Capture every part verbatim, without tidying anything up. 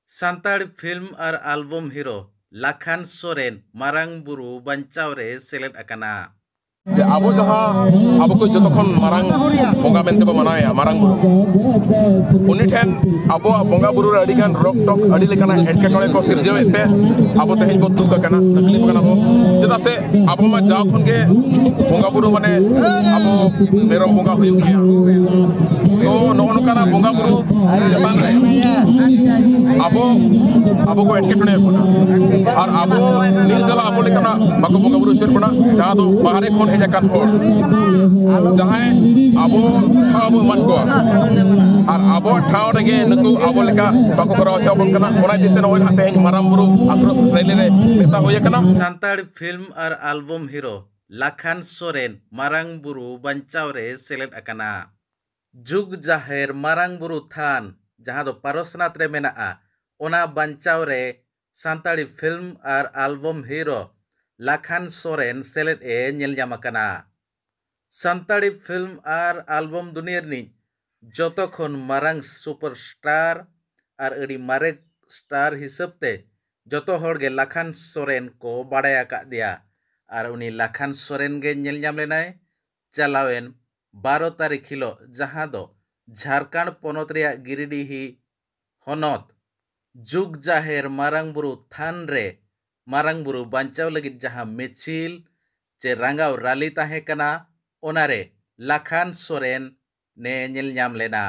Santali film ᱟᱨ album hero Lakhan Soren ᱢᱟᱨᱟᱝ ᱵᱩᱨᱩ ᱵᱟᱧᱪᱟᱣ ᱨᱮ ᱥᱮᱞᱮᱫ ᱟᱠᱟᱱᱟ᱾ ᱡᱮ ᱟᱵᱚ ᱡᱟᱦᱟᱸ, ᱟᱵᱚ ᱠᱚ ᱡᱚᱛᱚ ᱠᱷᱚᱱ ᱢᱟᱨᱟᱝ ᱵᱚᱸᱜᱟ ᱢᱮᱱᱛᱮ ᱵᱚ ᱢᱟᱱᱟᱣᱮᱭᱟ, ᱢᱟᱨᱟᱝ ᱵᱩᱨᱩ, ᱩᱱᱤ ᱴᱷᱮᱱ ᱟᱵᱚᱣᱟᱜ ᱵᱚᱸᱜᱟ ᱵᱩᱨᱩ ᱨᱮ ᱟᱹᱰᱤ ᱜᱟᱱ ᱨᱚᱠ ᱴᱚᱠ, ᱟᱹᱰᱤ ᱞᱮᱠᱟᱱᱟᱜ ᱮᱴᱠᱮᱴᱚᱬᱮ ᱠᱚ ᱥᱤᱨᱡᱟᱹᱣᱮᱫ ᱛᱮ ᱟᱵᱚ ᱛᱮᱦᱮᱧ ᱵᱚ ᱫᱩᱠ ᱟᱠᱟᱱᱟ, ᱛᱟᱠᱞᱤᱯ ᱟᱠᱟᱱᱟ ᱵᱚ᱾ ᱪᱮᱫᱟᱜ ᱥᱮ ᱟᱵᱚ ᱢᱟ ᱡᱟᱣ ᱠᱷᱚᱱ ᱜᱮ ᱵᱚᱸᱜᱟ ᱵᱩᱨᱩ ᱢᱟᱱᱮ ᱟᱵᱚ ᱢᱮᱨᱚᱢ ᱵᱚᱸᱜᱟ ᱦᱩᱭᱩᱜ ᱜᱮᱭᱟ᱾ ᱛᱚ ᱱᱚᱜᱼᱚ ᱱᱚᱝᱠᱟᱱᱟᱜ ᱵᱚᱸᱜᱟ ᱵᱩᱨᱩ ᱪᱮᱛᱟᱱ ᱨᱮ ᱟᱵᱚ, ᱟᱵᱚ ᱠᱚ ᱮᱴᱠᱮᱴᱚᱬᱮ ᱵᱚᱱᱟ᱾ ᱟᱨ ᱟᱵᱚ ᱱᱤᱨᱡᱟᱞᱟ ᱟᱵᱚ ᱞᱮᱠᱟᱱᱟᱜ ᱵᱟᱠᱚ ᱵᱚᱸᱜᱟ ᱵᱩᱨᱩ ᱦᱚᱪᱚᱭᱮᱫ ᱵᱚᱱᱟ, ᱡᱟᱦᱟᱸ ᱫᱚ ᱵᱟᱦᱨᱮ ᱠᱷᱚᱱ ᱦᱮᱡ ᱟᱠᱟᱱ ᱦᱚᱲ, ᱡᱟᱦᱟᱸᱭ ᱟᱵᱚ ᱴᱷᱟᱶ ᱵᱚ ᱮᱢᱟᱫ ᱠᱚᱣᱟ, ᱟᱨ ᱟᱵᱚᱣᱟᱜ ᱴᱷᱟᱶ ᱨᱮᱜᱮ ᱱᱩᱠᱩ ᱟᱵᱚ ᱞᱮᱠᱟ ᱵᱟᱠᱚ ᱠᱚᱨᱟᱣ ᱦᱚᱪᱚ ᱟᱵᱚᱱ ᱠᱟᱱᱟ᱾ ᱚᱱᱟ ᱤᱫᱤ ᱛᱮ ᱱᱚᱜᱼᱚᱭ ᱱᱟᱦᱟᱜ ᱛᱮᱦᱮᱧ ᱢᱟᱨᱟᱝ ᱵᱩᱨᱩ ᱟᱠᱨᱳᱥ ᱨᱮᱞᱤ ᱨᱮ ᱢᱮᱥᱟ ᱦᱩᱭ ᱟᱠᱟᱱᱟ᱾ ᱥᱟᱱᱛᱟᱲᱤ ᱯᱷᱤᱞᱢ ᱟᱨ ᱟᱞᱵᱚᱢ ᱦᱤᱨᱳ ᱞᱟᱠᱷᱟᱱ ᱥᱚᱨᱮᱱ ᱢᱟᱨᱟᱝ ᱵᱩᱨᱩ ᱵᱟᱧᱪᱟᱣ ᱨᱮ ᱥᱮᱞᱮᱫ ᱟᱠᱟᱱᱟ᱾ ᱡᱩᱜᱽ ᱡᱟᱦᱮᱨ ᱢᱟᱨᱟᱝ ᱵᱩᱨᱩ ᱛᱷᱟᱱ, ᱡᱟᱦᱟᱸ ᱫᱚ ᱯᱟᱨᱚᱥᱱᱟᱛᱷ ᱨᱮ ᱢᱮᱱᱟᱜᱼᱟ, ᱚᱱᱟ ᱵᱟᱧᱪᱟᱣ ᱨᱮ ᱥᱟᱱᱛᱟᱲᱤ ᱯᱷᱤᱞᱢ ᱟᱨ ᱟᱞᱵᱚᱢ ᱦᱤᱨᱳ ᱞᱟᱠᱷᱟᱱ ᱥᱚᱨᱮᱱ ᱥᱮᱞᱮᱫ ᱮ ᱧᱮᱞ ᱧᱟᱢ ᱟᱠᱟᱱᱟ᱾ ᱥᱟᱱᱛᱟᱲᱤ ᱯᱷᱤᱞᱢ ᱟᱨ ᱟᱞᱵᱚᱢ ᱫᱩᱱᱤᱭᱟᱹ ᱨᱤᱱᱤᱡ ᱡᱚᱛᱚ ᱠᱷᱚᱱ ᱢᱟᱨᱟᱝ ᱥᱩᱯᱟᱨ ᱥᱴᱟᱨ ᱟᱨ ᱟᱹᱰᱤ ᱢᱟᱨᱮ ᱥᱴᱟᱨ ᱦᱤᱥᱟᱹᱵ ᱛᱮ ᱡᱚᱛᱚ ᱦᱚᱲ ᱜᱮ ᱞᱟᱠᱷᱟᱱ ᱥᱚᱨᱮᱱ ᱠᱚ ᱵᱟᱲᱟᱭ ᱟᱠᱟᱫᱮᱭᱟ᱾ ᱟᱨ ᱩᱱᱤ ᱞᱟᱠᱷᱟᱱ ᱥᱚᱨᱮᱱ ᱜᱮ ᱧᱮᱞ ᱧᱟᱢ ᱞᱮᱱᱟᱭ ᱪᱟᱞᱟᱣᱮᱱ ᱵᱟᱨᱚ ᱛᱟᱹᱨᱤᱠᱷ ᱦᱤᱞᱳᱜ, ᱡᱟᱦᱟᱸ ᱫᱚ ᱡᱷᱟᱲᱠᱷᱚᱸᱰ ᱯᱚᱱᱚᱛ ᱨᱮᱭᱟᱜ ᱜᱤᱨᱤᱰᱤᱦᱤ ᱦᱚᱱᱚᱛ ᱡᱩᱜᱽ ᱡᱟᱦᱮᱨ ᱢᱟᱨᱟᱝ ᱵᱩᱨᱩ ᱛᱷᱟᱱ ᱨᱮ ᱢᱟᱨᱟᱝ ᱵᱩᱨᱩ ᱵᱟᱧᱪᱟᱣ ᱞᱟᱹᱜᱤᱫ ᱡᱟᱦᱟᱸ ᱢᱤᱪᱷᱤᱞ ᱪᱮ ᱨᱟᱸᱜᱟᱣ ᱨᱟᱞᱤ ᱛᱟᱦᱮᱸ ᱠᱟᱱᱟ, ᱚᱱᱟᱨᱮ ᱞᱟᱠᱷᱟᱱ ᱥᱚᱨᱮᱱ ᱮ ᱧᱮᱞ ᱧᱟᱢ ᱞᱮᱱᱟ᱾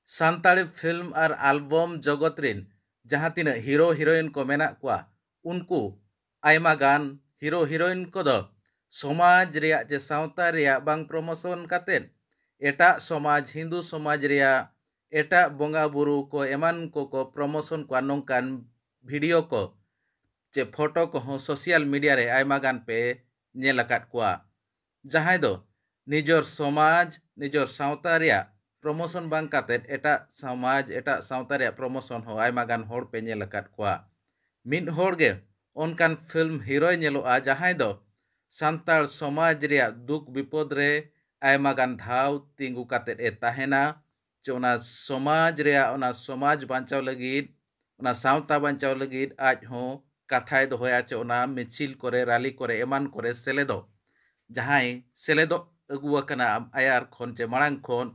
ᱥᱟᱱᱛᱟᱲᱤ ᱯᱷᱤᱞᱢ ᱟᱨ ᱟᱞᱵᱚᱢ ᱡᱚᱜᱚᱛ ᱨᱤᱱ ᱡᱟᱦᱟᱸ ᱛᱤᱱᱟᱹᱜ ᱦᱤᱨᱳ ᱦᱤᱨᱳᱭᱤᱱ ᱠᱚ ᱢᱮᱱᱟᱜ ᱠᱚᱣᱟ, ᱩᱱᱠᱩ ᱟᱭᱢᱟ ᱜᱟᱱ ᱦᱤᱨᱳ ᱦᱤᱨᱳᱭᱤᱱ ᱠᱚᱫᱚ ᱥᱚᱢᱟᱡᱽ ᱨᱮᱭᱟᱜ ᱪᱮ ᱥᱟᱶᱛᱟ ᱨᱮᱭᱟᱜ ᱵᱟᱝ ᱯᱨᱚᱢᱳᱥᱚᱱ ᱠᱟᱛᱮᱫ ᱮᱴᱟᱜ ᱥᱚᱢᱟᱡᱽ, ᱦᱤᱱᱫᱩ ᱥᱚᱢᱟᱡᱽ ᱨᱮᱭᱟᱜ ᱮᱴᱟᱜ ᱵᱚᱸᱜᱟ ᱵᱩᱨᱩ ᱠᱚ ᱮᱢᱟᱱ ᱠᱚᱠᱚ ᱯᱨᱚᱢᱳᱥᱚᱱ ᱠᱚᱣᱟ᱾ ᱱᱚᱝᱠᱟᱱ ᱵᱷᱤᱰᱤᱭᱳ ᱠᱚ ᱪᱮ ᱯᱷᱳᱴᱳ ᱠᱚᱦᱚᱸ ᱥᱳᱥᱟᱞ ᱢᱤᱰᱤᱭᱟ ᱨᱮ ᱟᱭᱢᱟ ᱜᱟᱱ ᱯᱮ ᱧᱮᱞ ᱟᱠᱟᱫ ᱠᱚᱣᱟ, ᱡᱟᱦᱟᱸᱭ ᱫᱚ ᱱᱤᱡᱚᱨ ᱥᱚᱢᱟᱡᱽ, ᱱᱤᱡᱚᱨ ᱥᱟᱶᱛᱟ ᱨᱮᱭᱟᱜ ᱯᱨᱚᱢᱳᱥᱚᱱ ᱵᱟᱝ ᱠᱟᱛᱮᱫ ᱮᱴᱟᱜ ᱥᱚᱢᱟᱡᱽ, ᱮᱴᱟᱜ ᱥᱟᱶᱛᱟ ᱨᱮᱭᱟᱜ ᱯᱨᱚᱢᱳᱥᱚᱱ ᱦᱚᱸ ᱟᱭᱢᱟ ᱜᱟᱱ ᱦᱚᱲ ᱯᱮ ᱧᱮᱞ ᱟᱠᱟᱫ ᱠᱚᱣᱟ᱾ ᱢᱤᱫ ᱦᱚᱲ ᱜᱮ ᱚᱱᱠᱟᱱ ᱯᱷᱤᱞᱢ ᱦᱤᱨᱳᱭ ᱧᱮᱞᱚᱜᱼᱟ, ᱡᱟᱦᱟᱸᱭ ᱫᱚ ᱥᱟᱱᱛᱟᱲ ᱥᱚᱢᱟᱡᱽ ᱨᱮᱭᱟᱜ ᱫᱩᱠ ᱵᱤᱯᱚᱫ ᱨᱮ ᱟᱭᱢᱟ ᱜᱟᱱ ᱫᱷᱟᱣ ᱛᱤᱸᱜᱩ ᱠᱟᱛᱮᱫ ᱮ ᱛᱟᱦᱮᱱᱟ, ᱪᱮ ᱚᱱᱟ ᱥᱚᱢᱟᱡᱽ ᱨᱮᱭᱟᱜ, ᱚᱱᱟ ᱥᱚᱢᱟᱡᱽ ᱵᱟᱧᱪᱟᱣ ᱞᱟᱹᱜᱤᱫ ᱚᱱᱟ ᱥᱟᱶᱛᱟ ᱵᱟᱧᱪᱟᱣ ᱞᱟᱹᱜᱤᱫ ᱟᱡ ᱦᱚᱸ ᱠᱟᱛᱷᱟᱭ ᱫᱚᱦᱚᱭᱟ ᱪᱮ ᱚᱱᱟ ᱢᱤᱪᱷᱤᱞ ᱠᱚᱨᱮ, ᱨᱟᱞᱤ ᱠᱚᱨᱮ, ᱮᱢᱟᱱ ᱠᱚᱨᱮ ᱥᱮᱞᱮᱫᱚᱜ, ᱡᱟᱦᱟᱸᱭ ᱥᱮᱞᱮᱫᱚᱜ ᱟᱹᱜᱩ ᱟᱠᱟᱱᱟ ᱟᱭᱟᱨ ᱠᱷᱚᱱ ᱪᱮ ᱢᱟᱲᱟᱝ ᱠᱷᱚᱱ,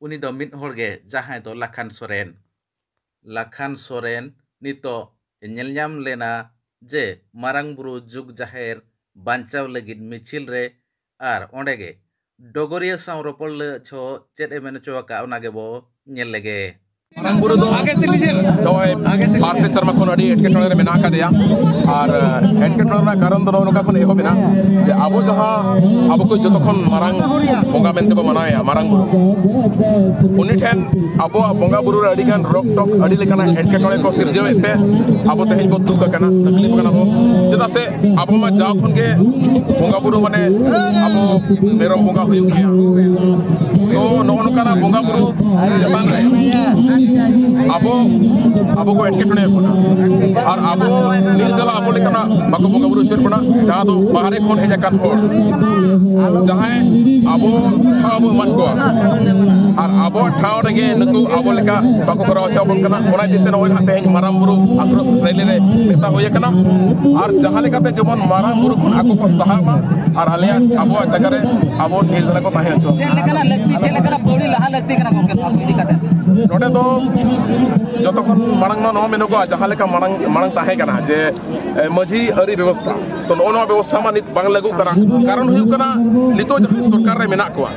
ᱩᱱᱤ ᱫᱚ ᱢᱤᱫ ᱦᱚᱲ ᱜᱮ, ᱡᱟᱦᱟᱸᱭ ᱫᱚ ᱞᱟᱠᱷᱟᱱ ᱥᱚᱨᱮᱱ᱾ ᱞᱟᱠᱷᱟᱱ ᱥᱚᱨᱮᱱ ᱱᱤᱛᱚᱜ ᱧᱮᱞ ᱧᱟᱢ ᱞᱮᱱᱟ ᱡᱮ ᱢᱟᱨᱟᱝ ᱵᱩᱨᱩ ᱡᱩᱜᱽ ᱡᱟᱦᱮᱨ ᱵᱟᱧᱪᱟᱣ ᱞᱟᱹᱜᱤᱫ ᱢᱤᱪᱷᱤᱞ ᱨᱮ, ᱟᱨ ᱚᱸᱰᱮ ᱜᱮ ᱰᱚᱜᱚᱨᱤᱭᱟᱹ ᱥᱟᱶ ᱨᱚᱯᱚᱲ ᱞᱟᱹᱜ ᱪᱷᱚ ᱪᱮᱫ ᱮ ᱢᱮᱱ ᱦᱚᱪᱚ ᱟᱠᱟᱫ, ᱚᱱᱟ ᱜᱮᱵᱚ ᱧᱮᱞ ᱞᱮᱜᱮ᱾ ᱢᱟᱨᱟᱝ ᱵᱩᱨᱩ ᱫᱚ ᱱᱚᱜᱼᱚᱭ ᱵᱟᱨ ᱯᱮ ᱥᱮᱨᱢᱟ ᱠᱷᱚᱱ ᱟᱹᱰᱤ ᱮᱴᱠᱮᱴᱚᱬᱮ ᱨᱮ ᱢᱮᱱᱟᱜ ᱟᱠᱟᱫᱮᱭᱟ᱾ ᱟᱨ ᱮᱴᱠᱮᱴᱚᱬᱮ ᱨᱮᱱᱟᱜ ᱠᱟᱨᱚᱱ ᱫᱚ ᱱᱚᱜᱼᱚ ᱱᱚᱝᱠᱟ ᱠᱷᱚᱱ ᱮᱦᱚᱵ ᱮᱱᱟ ᱡᱮ ᱟᱵᱚ ᱡᱟᱦᱟᱸ, ᱟᱵᱚ ᱠᱚ ᱡᱚᱛᱚ ᱠᱷᱚᱱ ᱢᱟᱨᱟᱝ ᱵᱚᱸᱜᱟ ᱢᱮᱱᱛᱮ ᱵᱚ ᱢᱟᱱᱟᱣᱮᱭᱟ, ᱢᱟᱨᱟᱝ ᱵᱩᱨᱩ, ᱩᱱᱤ ᱴᱷᱮᱱ ᱟᱵᱚᱣᱟᱜ ᱵᱚᱸᱜᱟ ᱵᱩᱨᱩ ᱨᱮ ᱟᱹᱰᱤ ᱜᱟᱱ ᱨᱚᱠ ᱴᱚᱠ, ᱟᱹᱰᱤ ᱞᱮᱠᱟᱱᱟᱜ ᱮᱴᱠᱮᱴᱚᱬᱮ ᱠᱚ ᱥᱤᱨᱡᱟᱹᱣᱮᱫ ᱛᱮ ᱟᱵᱚ ᱛᱮᱦᱮᱧ ᱵᱚ ᱫᱩᱠ ᱟᱠᱟᱱᱟ, ᱛᱟᱠᱞᱤᱯ ᱟᱠᱟᱱᱟ ᱵᱚ᱾ ᱪᱮᱫᱟᱜ ᱥᱮ ᱟᱵᱚ ᱢᱟ ᱡᱟᱣ ᱠᱷᱚᱱ ᱜᱮ ᱵᱚᱸᱜᱟ ᱵᱩᱨᱩ ᱢᱟᱱᱮ ᱟᱵᱚ ᱢᱮᱨᱚᱢ ᱵᱚᱸᱜᱟ ᱦᱩᱭᱩᱜ ᱜᱮᱭᱟ᱾ ᱛᱚ ᱱᱚᱜᱼᱚ ᱱᱚᱝᱠᱟᱱᱟᱜ ᱵᱚᱸᱜᱟ ᱵᱩᱨᱩ ᱪᱮᱛᱟᱱ ᱨᱮ ᱟᱵᱚ, ᱟᱵᱚ ᱠᱚ ᱮᱴᱠᱮᱴᱚᱬᱮ ᱵᱚᱱᱟ᱾ ᱟᱨ ᱟᱵᱚ ᱱᱤᱨᱡᱟᱞᱟ ᱟᱵᱚ ᱞᱮᱠᱟᱱᱟᱜ ᱵᱟᱠᱚ ᱵᱚᱸᱜᱟ ᱵᱩᱨᱩ ᱦᱚᱪᱚᱭᱮᱫ ᱵᱚᱱᱟ, ᱡᱟᱦᱟᱸ ᱫᱚ ᱵᱟᱦᱨᱮ ᱠᱷᱚᱱ ᱦᱮᱡ ᱟᱠᱟᱱ ᱦᱚᱲ, ᱡᱟᱦᱟᱸᱭ ᱟᱵᱚ ᱴᱷᱟᱶ ᱵᱚ ᱮᱢᱟᱫ ᱠᱚᱣᱟ᱾ ᱟᱨ ᱟᱵᱚᱣᱟᱜ ᱴᱷᱟᱶ ᱨᱮᱜᱮ ᱱᱩᱠᱩ ᱟᱵᱚ ᱞᱮᱠᱟ ᱵᱟᱠᱚ ᱠᱚᱨᱟᱣ ᱦᱚᱪᱚ ᱟᱵᱚᱱ ᱠᱟᱱᱟ᱾ ᱚᱱᱟ ᱤᱫᱤ ᱛᱮ ᱱᱚᱜᱼᱚᱭ ᱱᱟᱦᱟᱜ ᱛᱮᱦᱮᱧ ᱢᱟᱨᱟᱝ ᱵᱩᱨᱩ ᱟᱠᱨᱳᱥ ᱨᱮᱞᱤ ᱨᱮ ᱢᱮᱥᱟ ᱦᱩᱭ ᱟᱠᱟᱱᱟ᱾ ᱟᱨ ᱡᱟᱦᱟᱸ ᱞᱮᱠᱟᱛᱮ ᱡᱮᱢᱚᱱ ᱢᱟᱨᱟᱝ ᱵᱩᱨᱩ ᱠᱷᱚᱱ ᱟᱠᱚ ᱠᱚ ᱥᱟᱦᱟᱜ ᱢᱟ ᱟᱨ ᱟᱞᱮᱭᱟᱜ, ᱟᱵᱚᱣᱟᱜ ᱡᱟᱭᱜᱟ ᱨᱮ ᱟᱵᱚ ᱱᱤᱨᱡᱟᱞᱟ ᱠᱚ ᱛᱟᱦᱮᱸ ᱦᱚᱪᱚ᱾ ᱪᱮᱫ ᱞᱮᱠᱟᱱᱟᱜ ᱞᱟᱹᱠᱛᱤ, ᱪᱮᱫ ᱞᱮᱠᱟᱱᱟᱜ ᱯᱟᱹᱣᱲᱤ ᱞᱟᱦᱟ ᱞᱟᱹᱠᱛᱤ ᱠᱟᱱᱟ ᱜᱚᱢᱠᱮ, ᱱᱚᱣᱟ ᱠᱚ ᱤᱫᱤ ᱠᱟᱛᱮ? ᱱᱚᱰᱮ ᱫᱚ ᱡᱚᱛᱚ ᱠᱷᱚᱱ ᱢᱟᱲᱟᱝ ᱢᱟ ᱱᱚᱣᱟ ᱢᱮᱱᱚᱜᱚᱜᱼᱟ, ᱡᱟᱦᱟᱸ ᱞᱮᱠᱟ ᱢᱟᱲᱟᱝ, ᱢᱟᱲᱟᱝ ᱛᱟᱦᱮᱸ ᱠᱟᱱᱟ ᱡᱮ, ᱮ, ᱢᱟᱹᱡᱷᱤ ᱟᱹᱨᱤ ᱵᱮᱵᱚᱥᱛᱷᱟ, ᱛᱚ ᱱᱚᱜᱼᱚ ᱱᱚᱣᱟ ᱵᱮᱵᱚᱥᱛᱷᱟ ᱢᱟ ᱱᱤᱛ ᱵᱟᱝ ᱞᱟᱹᱜᱩᱜ ᱠᱟᱱᱟ᱾ ᱠᱟᱨᱚᱱ ᱦᱩᱭᱩᱜ ᱠᱟᱱᱟ, ᱱᱤᱛᱚᱜ ᱡᱟᱦᱟᱸᱭ ᱥᱚᱨᱠᱟᱨ ᱨᱮ ᱢᱮᱱᱟᱜ ᱠᱚᱣᱟ,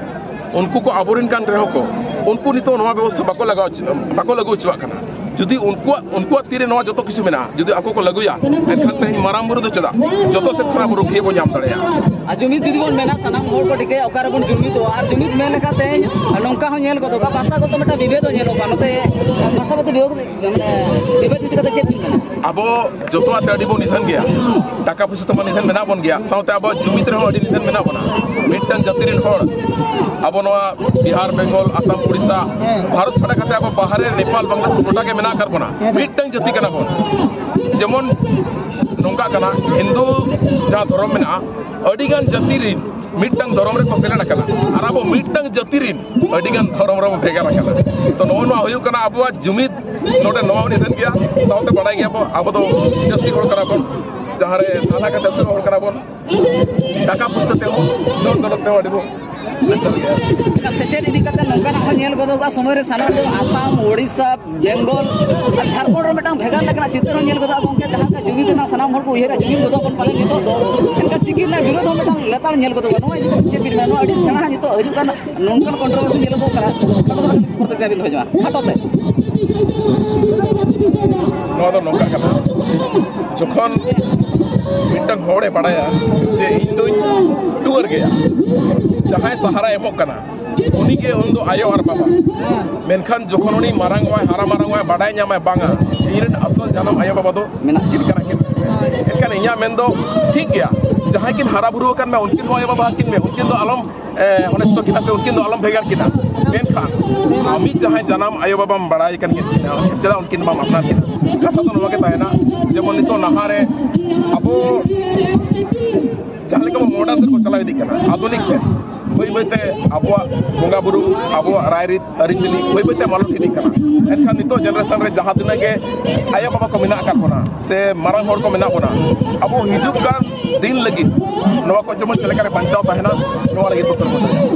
ᱩᱱᱠᱩ ᱠᱚ ᱟᱵᱚᱨᱮᱱ ᱠᱟᱱ ᱨᱮᱦᱚᱸ ᱠᱚ, ᱩᱱᱠᱩ ᱱᱤᱛᱚᱜ ᱱᱚᱣᱟ ᱵᱮᱵᱚᱥᱛᱷᱟ ᱵᱟᱠᱚ ᱞᱟᱜᱟᱣ ᱦᱚᱪᱚ-, ᱵᱟᱠᱚ ᱞᱟᱹᱜᱩ ᱦᱚᱪᱚᱣᱟᱜ ᱠᱟᱱᱟ᱾ ᱡᱩᱫᱤ ᱩᱱᱠᱩᱣᱟᱜ, ᱩᱱᱠᱩᱣᱟᱜ ᱛᱤᱨᱮ ᱱᱚᱣᱟ ᱡᱚᱛᱚ ᱠᱤᱪᱷᱩ ᱢᱮᱱᱟᱜᱼᱟ, ᱡᱩᱫᱤ ᱟᱠᱚ ᱠᱚ ᱞᱟᱹᱜᱩᱭᱟ, ᱮᱱᱠᱷᱟᱱ ᱛᱮᱦᱮᱧ ᱢᱟᱨᱟᱝ ᱵᱩᱨᱩ ᱫᱚ ᱪᱮᱫᱟᱜ ᱡᱚᱛᱚ ᱥᱮᱫ ᱠᱷᱚᱱ ᱟᱵᱚ ᱨᱩᱠᱷᱤᱭᱟᱹ ᱵᱚ ᱧᱟᱢ ᱫᱟᱲᱮᱭᱟᱜᱼᱟ᱾ ᱟᱨ ᱡᱩᱢᱤᱫ ᱡᱩᱫᱤ ᱵᱚᱱ ᱢᱮᱱᱟ, ᱥᱟᱱᱟᱢ ᱦᱚᱲ ᱠᱚ ᱴᱷᱤᱠᱟᱹᱭᱟ ᱚᱠᱟ ᱨᱮᱵᱚᱱ ᱡᱩᱢᱤᱫᱚᱜᱼᱟ᱾ ᱟᱨ ᱡᱩᱢᱤᱫ ᱢᱮᱱ ᱞᱮᱠᱟᱛᱮ ᱱᱚᱝᱠᱟ ᱦᱚᱸ ᱧᱮᱞ ᱜᱚᱫᱚᱜᱼᱟ, ᱵᱷᱟᱥᱟᱜᱚᱛᱚ ᱢᱤᱫᱴᱟᱝ ᱵᱤᱵᱷᱮᱫ ᱦᱚᱸ ᱧᱮᱞᱚᱜᱼᱟ᱾ ᱱᱚᱛᱮ ᱵᱷᱟᱥᱟ ᱵᱚᱞᱛᱮ ᱵᱤᱵᱷᱮᱫ, ᱢᱟᱱᱮ, ᱵᱤᱵᱷᱮᱫ ᱤᱫᱤ ᱠᱟᱛᱮ ᱪᱮᱫ ᱵᱤᱱ ᱢᱮᱱᱟ? ᱟᱵᱚ ᱡᱚᱛᱚᱣᱟᱜ ᱛᱮ ᱟᱹᱰᱤ ᱵᱚᱱ ᱱᱤᱫᱷᱟᱹᱱ ᱜᱮᱭᱟ, ᱴᱟᱠᱟ ᱯᱚᱭᱥᱟ ᱛᱮᱢᱟ ᱱᱤᱫᱷᱟᱹᱱ ᱢᱮᱱᱟᱜ ᱵᱚᱱ ᱜᱮᱭᱟ, ᱥᱟᱶᱛᱮ ᱟᱵᱚᱣᱟᱜ ᱡᱩᱢᱤᱫ ᱨᱮᱦᱚᱸ ᱟᱹᱰᱤ ᱱᱤᱫᱷᱟᱹᱱ ᱢᱮᱱᱟᱜ ᱵᱚᱱᱟ᱾ ᱢᱤᱫᱴᱟᱝ ᱡᱟᱹᱛᱤ ᱨᱮᱱ ᱦᱚᱲ, ᱟᱵᱚ ᱱᱚᱣᱟ ᱵᱤᱦᱟᱨ, ᱵᱮᱝᱜᱚᱞ, ᱟᱥᱟᱢ, ᱩᱲᱤᱥᱥᱟ, ᱵᱷᱟᱨᱚᱛ ᱪᱷᱟᱰᱟ ᱠᱟᱛᱮ ᱟᱵᱚ ᱵᱟᱦᱨᱮ, ᱱᱮᱯᱟᱞ, ᱵᱟᱝᱞᱟᱫᱮᱥ ᱜᱚᱴᱟ ᱜᱮ ᱢᱮᱱᱟᱜ ᱟᱠᱟᱫ ᱵᱚᱱᱟ, ᱢᱤᱫᱴᱟᱝ ᱡᱟᱹᱛᱤ ᱠᱟᱱᱟ ᱵᱚᱱ᱾ ᱡᱮᱢᱚᱱ ᱱᱚᱝᱠᱟᱜ ᱠᱟᱱᱟ, ᱦᱤᱱᱫᱩ ᱡᱟᱦᱟᱸ ᱫᱷᱚᱨᱚᱢ ᱢᱮᱱᱟᱜᱼᱟ, ᱟᱹᱰᱤᱜᱟᱱ ᱡᱟᱹᱛᱤ ᱨᱤᱱ ᱢᱤᱫᱴᱟᱝ ᱫᱷᱚᱨᱚᱢ ᱨᱮᱠᱚ ᱥᱮᱞᱮᱫ ᱟᱠᱟᱱᱟ, ᱟᱨ ᱟᱵᱚ ᱢᱤᱫᱴᱟᱝ ᱡᱟᱹᱛᱤ ᱨᱤᱱ ᱟᱹᱰᱤᱜᱟᱱ ᱫᱷᱚᱨᱚᱢ ᱨᱮᱵᱚ ᱵᱷᱮᱜᱟᱨ ᱟᱠᱟᱱᱟ᱾ ᱛᱚ ᱱᱚᱜᱼᱚ ᱱᱚᱣᱟ ᱦᱩᱭᱩᱜ ᱠᱟᱱᱟ ᱟᱵᱚᱣᱟᱜ ᱡᱩᱢᱤᱫ ᱱᱚᱰᱮ ᱱᱚᱣᱟ ᱦᱚᱸ ᱱᱤᱫᱷᱟᱹᱱ ᱜᱮᱭᱟ᱾ ᱥᱟᱶᱛᱮ ᱵᱟᱲᱟᱭ ᱜᱮᱭᱟ ᱵᱚ, ᱟᱵᱚ ᱫᱚ ᱪᱟᱹᱥᱤ ᱦᱚᱲ ᱠᱟᱱᱟ ᱵᱚᱱ, ᱡᱟᱦᱟᱸ ᱨᱮ ᱛᱟᱞᱟ ᱠᱟᱛᱮ ᱟᱹᱥᱩᱞ ᱦᱚᱲ ᱠᱟᱱᱟ ᱵᱚᱱ᱾ ᱴᱟᱠᱟ ᱯᱩᱭᱥᱟᱹ ᱛᱮᱦᱚᱸ, ᱫᱷᱚᱱ ᱫᱚᱞᱚᱛ ᱛᱮᱦᱚᱸ ᱟᱹᱰᱤ ᱵᱚ ᱱᱟᱪᱟᱨ ᱜᱮᱭᱟ᱾ ᱥᱮᱪᱮᱫ ᱤᱫᱤ ᱠᱟᱛᱮ ᱱᱚᱝᱠᱟᱱᱟᱜ ᱦᱚᱸ ᱧᱮᱞ ᱜᱚᱫᱚᱜᱼᱟ, ᱥᱚᱢᱚᱭ ᱨᱮ ᱥᱟᱱᱟᱢ ᱫᱚ ᱟᱥᱟᱢ, ᱳᱰᱤᱥᱟ, ᱵᱮᱝᱜᱚᱞ ᱟᱨ ᱡᱷᱟᱲᱠᱷᱚᱸᱰ ᱨᱮ ᱢᱤᱫᱴᱟᱝ ᱵᱷᱮᱜᱟᱨ ᱞᱮᱠᱟᱱᱟᱜ ᱪᱤᱛᱟᱹᱨ ᱦᱚᱸ ᱧᱮᱞ ᱜᱚᱫᱚᱜᱼᱟ ᱜᱚᱢᱠᱮ, ᱡᱟᱦᱟᱸ ᱞᱮᱠᱟ ᱡᱩᱢᱤᱫ ᱨᱮᱱᱟᱜ ᱥᱟᱱᱟᱢ ᱦᱚᱲ ᱠᱚ ᱩᱭᱦᱟᱹᱨᱟ, ᱡᱩᱢᱤᱫ ᱜᱚᱫᱚᱜ ᱵᱚᱱ ᱯᱟᱞᱮᱱ ᱱᱤᱛᱚᱜ ᱫᱚ, ᱢᱮᱱᱠᱷᱟᱱ ᱪᱤᱠᱤ ᱨᱮᱱᱟᱜ ᱵᱤᱨᱳᱫᱷ ᱦᱚᱸ ᱢᱤᱫᱴᱟᱝ ᱞᱮᱛᱟᱲ ᱧᱮᱞ ᱜᱚᱫᱚᱜᱼᱟ᱾ ᱱᱚᱣᱟ ᱤᱫᱤ ᱠᱟᱛᱮ ᱪᱮᱫ ᱵᱤᱱ ᱢᱮᱱᱟ? ᱱᱚᱣᱟ ᱟᱹᱰᱤ ᱥᱮᱬᱟ ᱱᱤᱛᱚᱜ ᱦᱤᱡᱩᱜ ᱠᱟᱱ ᱱᱚᱝᱠᱟᱱ controversy ᱧᱮᱞᱚᱜᱚᱜ ᱠᱟᱱᱟ, ᱚᱱᱟ ᱫᱚ ᱯᱨᱚᱛᱤᱠᱨᱤᱭᱟ ᱵᱤᱱ ᱫᱚᱦᱚ ᱡᱚᱝᱟ ᱠᱷᱟᱴᱚ ᱛᱮ᱾ ᱱᱚᱣᱟ ᱫᱚ ᱱᱚᱝᱠᱟ ᱠᱟᱱᱟ, ᱡᱚᱠᱷᱚᱱ ᱢᱤᱫᱴᱟᱝ ᱦᱚᱲᱮ ᱵᱟᱲᱟᱭᱟ ᱡᱮ ᱤᱧ ᱫᱚᱧ ᱴᱩᱣᱟᱹᱨ ᱜᱮᱭᱟ, ᱡᱟᱦᱟᱸᱭ ᱥᱟᱦᱟᱨᱟ ᱮᱢᱚᱜ ᱠᱟᱱᱟ, ᱩᱱᱤᱜᱮ ᱩᱱᱫᱚ ᱟᱭᱳ ᱟᱨ ᱵᱟᱵᱟ᱾ ᱢᱮᱱᱠᱷᱟᱱ ᱡᱚᱠᱷᱚᱱ ᱩᱱᱤ ᱢᱟᱨᱟᱝ ᱚᱜᱼᱟᱭ, ᱦᱟᱨᱟ ᱢᱟᱨᱟᱝ ᱚᱜᱼᱟᱭ, ᱵᱟᱰᱟᱭ ᱧᱟᱢᱟᱭ, ᱵᱟᱝᱟ, ᱤᱧ ᱨᱮᱱ ᱟᱥᱚᱞ ᱡᱟᱱᱟᱢ ᱟᱭᱳ ᱵᱟᱵᱟ ᱫᱚ ᱢᱮᱱᱟᱜ ᱠᱤᱱ ᱠᱟᱱᱟ ᱠᱤᱱ᱾ ᱮᱱᱠᱷᱟᱱ ᱤᱧᱟᱹᱜ ᱢᱮᱱ ᱫᱚ, ᱴᱷᱤᱠ ᱜᱮᱭᱟ, ᱡᱟᱦᱟᱸᱭ ᱠᱤᱱ ᱦᱟᱨᱟ ᱵᱩᱨᱩ ᱟᱠᱟᱱ ᱢᱮ, ᱩᱱᱠᱤᱱ ᱦᱚᱸ ᱟᱭᱳ ᱵᱟᱵᱟ ᱟᱹᱠᱤᱱ ᱢᱮ, ᱩᱱᱠᱤᱱ ᱫᱚ ᱟᱞᱚᱢ, ᱮ, ᱚᱱᱮᱥᱴᱚ ᱠᱤᱱᱟ ᱥᱮ ᱩᱱᱠᱤᱱ ᱫᱚ ᱟᱞᱚᱢ ᱵᱷᱮᱜᱟᱨ ᱠᱤᱱᱟ᱾ ᱢᱮᱱᱠᱷᱟᱱ ᱟᱢᱤᱡ ᱡᱟᱦᱟᱸᱭ ᱡᱟᱱᱟᱢ ᱟᱭᱳ ᱵᱟᱵᱟᱢ ᱵᱟᱲᱟᱭ ᱠᱟᱱ ᱜᱮᱭᱟ, ᱪᱮᱫᱟᱜ ᱩᱱᱠᱤᱱ ᱵᱟᱢ ᱟᱯᱱᱟᱨ ᱠᱤᱱᱟ? ᱠᱟᱛᱷᱟ ᱫᱚ ᱱᱚᱣᱟ ᱜᱮ ᱛᱟᱦᱮᱱᱟ, ᱡᱮᱢᱚᱱ ᱱᱤᱛᱚᱜ ᱱᱟᱦᱟᱜ ᱨᱮ ᱟᱵᱚ ᱡᱟᱦᱟᱸ ᱞᱮᱠᱟ ᱵᱚᱱ modern ᱥᱮᱫ ᱵᱚᱱ ᱪᱟᱞᱟᱣ ᱤᱫᱤᱜ ᱠᱟᱱᱟ, ᱟᱫᱷᱩᱱᱤᱠ ᱥᱮᱫ, ᱵᱟᱹᱭ ᱵᱟᱹᱭ ᱛᱮ ᱟᱵᱚᱣᱟᱜ ᱵᱚᱸᱜᱟ ᱵᱩᱨᱩ, ᱟᱵᱚᱣᱟᱜ ᱨᱟᱭᱨᱤᱛ, ᱟᱹᱨᱤᱪᱟᱹᱞᱤ ᱵᱟᱹᱭ ᱵᱟᱹᱭ ᱛᱮ ᱢᱟᱞᱚᱴ ᱤᱫᱤᱜ ᱠᱟᱱᱟ᱾ ᱮᱱᱠᱷᱟᱱ ᱱᱤᱛᱚᱜ generation ᱨᱮ ᱡᱟᱦᱟᱸ ᱛᱤᱱᱟᱹᱜ ᱜᱮ ᱟᱭᱳ ᱵᱟᱵᱟ ᱠᱚ ᱢᱮᱱᱟᱜ ᱟᱠᱟᱫ ᱵᱚᱱᱟ ᱥᱮ ᱢᱟᱨᱟᱝ ᱦᱚᱲ ᱠᱚ ᱢᱮᱱᱟᱜ ᱵᱚᱱᱟ, ᱟᱵᱚ ᱦᱤᱡᱩᱜ ᱠᱟᱱ ᱫᱤᱱ ᱞᱟᱹᱜᱤᱫ ᱱᱚᱣᱟ ᱠᱚ ᱡᱮᱢᱚᱱ ᱪᱮᱫ ᱞᱮᱠᱟ ᱨᱮ ᱵᱟᱧᱪᱟᱣ ᱛᱟᱦᱮᱱᱟ, ᱱᱚᱣᱟ ᱞᱟᱹᱜᱤᱫ ᱵᱚ ᱠᱩᱨᱩᱢᱩᱴᱩᱭᱟ᱾